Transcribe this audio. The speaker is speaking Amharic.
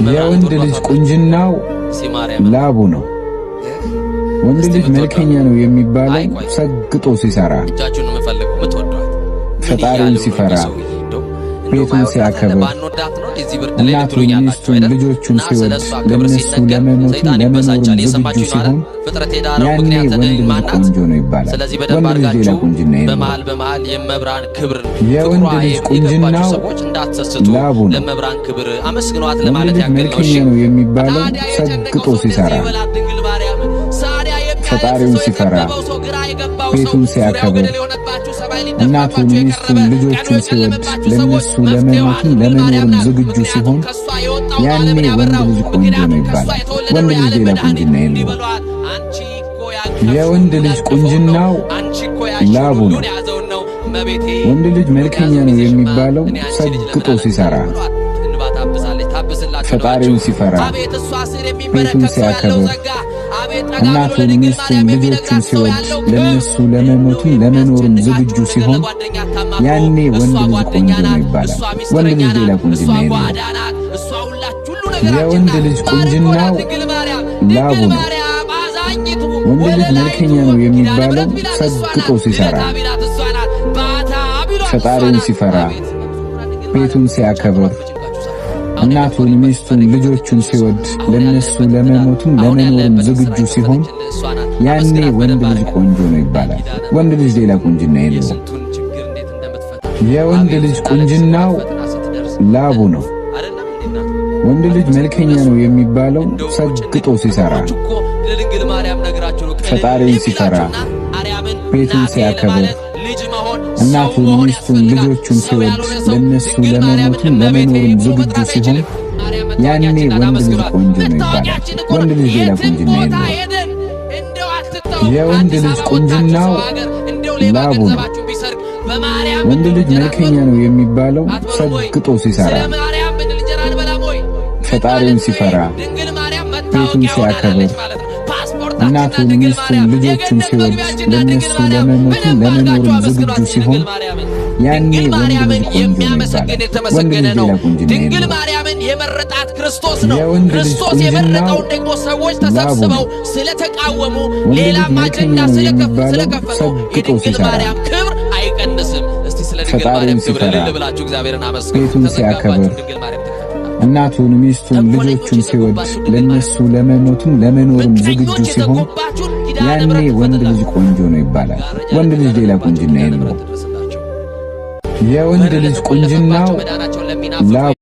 የወንድ ልጅ ቁንጅናው ላቡ ነው። ወንድ ልጅ መልከኛ ነው የሚባለው ሰግጦ ሲሰራ፣ ፈጣሪውን ሲፈራ፣ ቤቱን ሲያከብር፣ እናቱን፣ ሚስቱን፣ ልጆቹን ሲወድ፣ ለነሱ ለመሞቱም ለመኖሩም ዝግጁ ሲሆን ያኔ ወንድ ልጅ ቆንጆ ነው ይባላል። ወንድ ልጅ ሌላ ቁንጅና የለውም። የወንድ ልጅ ቁንጅናው ላቡ ነው። ወንድ ልጅ መልከኛ ነው የሚባለው ሰግጦ ሲሰራ፣ ፈጣሪውን ሲፈራ፣ ቤቱን ሲያከብር፣ እናቱን፣ ሚስቱን፣ ልጆቹን ሲወድ፣ ለነሱ ለመሞቱም ለመኖሩም ዝግጁ ሲሆን ያኔ ወንድ ልጅ ቆንጆ ነው ይባላል። ወንድ ልጅ ሌላ ቁንጅና የለውም። የወንድ ልጅ ቁንጅናው ላቡ ነው። ወንድ ልጅ መልከኛ ነው የሚባለው ሰግጦ ሲሰራ፣ ፈጣሪውን ሲፈራ፣ ቤቱን ሲያከብር፣ እናቱን፣ ሚስቱን፣ ልጆቹን ሲወድ፣ ለነሱ ለመሞቱም ለመኖሩም ዝግጁ ሲሆን ያኔ ወንድ ልጅ ቆንጆ ነው ይባላል። ወንድ ልጅ ሌላ ቁንጅና የለውም። የወንድ ልጅ ቁንጅናው ላቡ ነው። ወንድ ልጅ መልከኛ ነው የሚባለው ሰግጦ ሲሰራ፣ ፈጣሪውን ሲፈራ፣ ቤቱን ሲያከብር፣ እናቱን፣ ሚስቱን፣ ልጆቹን ሲወድ፣ ለነሱ ለመሞቱም ለመኖሩም ዝግጁ ሲሆን ያኔ ወንድ ልጅ ቆንጆ ነው ይባላል። ወንድ ልጅ ሌላ ቁንጅና የለውም። የወንድ ልጅ ቁንጅናው ላቡ ነው። ወንድ ልጅ መልከኛ ነው የሚባለው ሰግጦ ሲሰራ፣ ፈጣሪውን ሲፈራ፣ ቤቱን ሲያከብር፣ እናቱን፣ ሚስቱን፣ ልጆቹን ሲወድ፣ ለነሱ ለመሞቱም ለመኖሩም ዝግጁ ሲሆን ያኔ ወንድ ልጅ ቆንጆ ነው ይባላል። ወንድ ልጅ ሌላ ቁንጅና የለውም። የወንድ ልጅ ቁንጅናው ላቡ ነው። ወንድ ልጅ መልከኛ ነው የሚባለው ሰግጦ ሲሰራ፣ ፈጣሪውን ሲፈራ፣ ቤቱን ሲያከብር፣ እናቱን፣ ሚስቱን፣ ልጆቹን ሲወድ፣ ለነሱ ለመሞቱም ለመኖሩም ዝግጁ ሲሆን ያኔ ወንድ ልጅ ቆንጆ ነው ይባላል። ወንድ ልጅ ሌላ ቁንጅና የለውም። የወንድ ልጅ ቁንጅናው ላቡ ነው። ወንድ ልጅ መልከኛ ነው የሚባለው ሰግጦ ሲሰራ፣ ፈጣሪውን ሲፈራ፣ ቤቱን ሲያከብር፣ እናቱን፣ ሚስቱን፣ ልጆቹን ሲወድ፣ ለነሱ ለመሞቱም ለመኖሩም ዝግጁ ሲሆን ያኔ ወንድ ልጅ ቆንጆ ነው ይባላል። ወንድ ልጅ ሌላ ቁንጅና የለውም። የወንድ ልጅ ቁንጅናው ላቡ